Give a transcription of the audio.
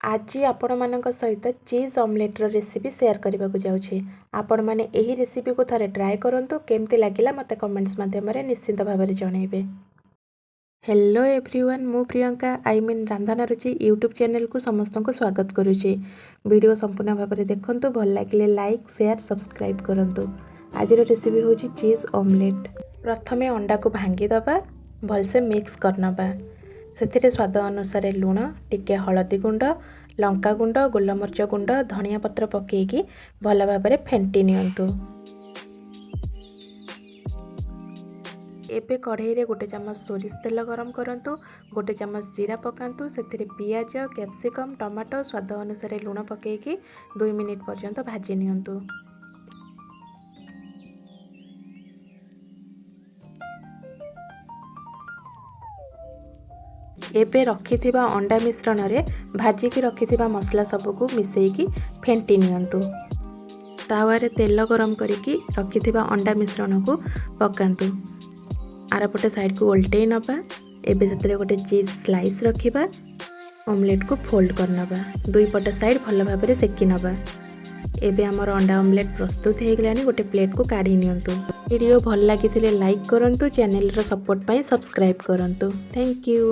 ଆଜି ଆପଣମାନଙ୍କ ସହିତ ଚିଜ୍ ଅମଲେଟ୍ର ରେସିପି ସେୟାର କରିବାକୁ ଯାଉଛି। ଆପଣମାନେ ଏହି ରେସିପିକୁ ଥରେ ଟ୍ରାଏ କରନ୍ତୁ। କେମିତି ଲାଗିଲା, ମୋତେ କମେଣ୍ଟସ୍ ମାଧ୍ୟମରେ ନିଶ୍ଚିତ ଭାବରେ ଜଣାଇବେ। ହ୍ୟାଲୋ ଏଭ୍ରିୱାନ୍, ମୁଁ ପ୍ରିୟଙ୍କା, I mean ରାନ୍ଧନା ରୁଚି ୟୁଟ୍ୟୁବ୍ ଚ୍ୟାନେଲକୁ ସମସ୍ତଙ୍କୁ ସ୍ୱାଗତ କରୁଛି। ଭିଡ଼ିଓ ସମ୍ପୂର୍ଣ୍ଣ ଭାବରେ ଦେଖନ୍ତୁ। ଭଲ ଲାଗିଲେ ଲାଇକ୍, ସେୟାର, ସବସ୍କ୍ରାଇବ୍ କରନ୍ତୁ। ଆଜିର ରେସିପି ହେଉଛି ଚିଜ୍ ଅମଲେଟ୍। ପ୍ରଥମେ ଅଣ୍ଡାକୁ ଭାଙ୍ଗିଦେବା, ଭଲସେ ମିକ୍ସ କରିନେବା। ସେଥିରେ ସ୍ୱାଦ ଅନୁସାରେ ଲୁଣ, ଟିକେ ହଳଦୀ ଗୁଣ୍ଡ, ଲଙ୍କା ଗୁଣ୍ଡ, ଗୋଲମରିଚ ଗୁଣ୍ଡ, ଧନିଆ ପତ୍ର ପକାଇକି ଭଲ ଭାବରେ ଫେଣ୍ଟି ନିଅନ୍ତୁ। ଏବେ କଢ଼େଇରେ ଗୋଟେ ଚାମଚ ସୋରିଷ ତେଲ ଗରମ କରନ୍ତୁ। ଗୋଟେ ଚାମଚ ଜିରା ପକାନ୍ତୁ। ସେଥିରେ ପିଆଜ, କ୍ୟାପ୍ସିକମ୍, ଟମାଟୋ, ସ୍ୱାଦ ଅନୁସାରେ ଲୁଣ ପକାଇକି 2 ମିନିଟ୍ ପର୍ଯ୍ୟନ୍ତ ଭାଜି ନିଅନ୍ତୁ। ଏବେ ରଖିଥିବା ଅଣ୍ଡା ମିଶ୍ରଣରେ ଭାଜିକି ରଖିଥିବା ମସଲା ସବୁକୁ ମିଶାଇକି ଫେଣ୍ଟି ନିଅନ୍ତୁ। ତାୱାରେ ତେଲ ଗରମ କରିକି ରଖିଥିବା ଅଣ୍ଡା ମିଶ୍ରଣକୁ ପକାନ୍ତୁ। ଆରପଟ ସାଇଡ଼କୁ ଓଲଟେଇ ନେବା। ଏବେ ସେଥିରେ ଗୋଟେ ଚିଜ୍ ସ୍ଲାଇସ୍ ରଖିବା। ଅମଲେଟ୍କୁ ଫୋଲ୍ଡ କରିନେବା। ଦୁଇ ପଟ ସାଇଡ଼୍ ଭଲ ଭାବରେ ସେକି ନେବା। ଏବେ ଆମର ଅଣ୍ଡା ଅମଲେଟ୍ ପ୍ରସ୍ତୁତ ହେଇଗଲାଣି। ଗୋଟେ ପ୍ଲେଟ୍କୁ କାଢ଼ି ନିଅନ୍ତୁ। ଭିଡ଼ିଓ ଭଲ ଲାଗିଥିଲେ ଲାଇକ୍ କରନ୍ତୁ। ଚ୍ୟାନେଲର ସପୋର୍ଟ ପାଇଁ ସବସ୍କ୍ରାଇବ୍ କରନ୍ତୁ। Thank you.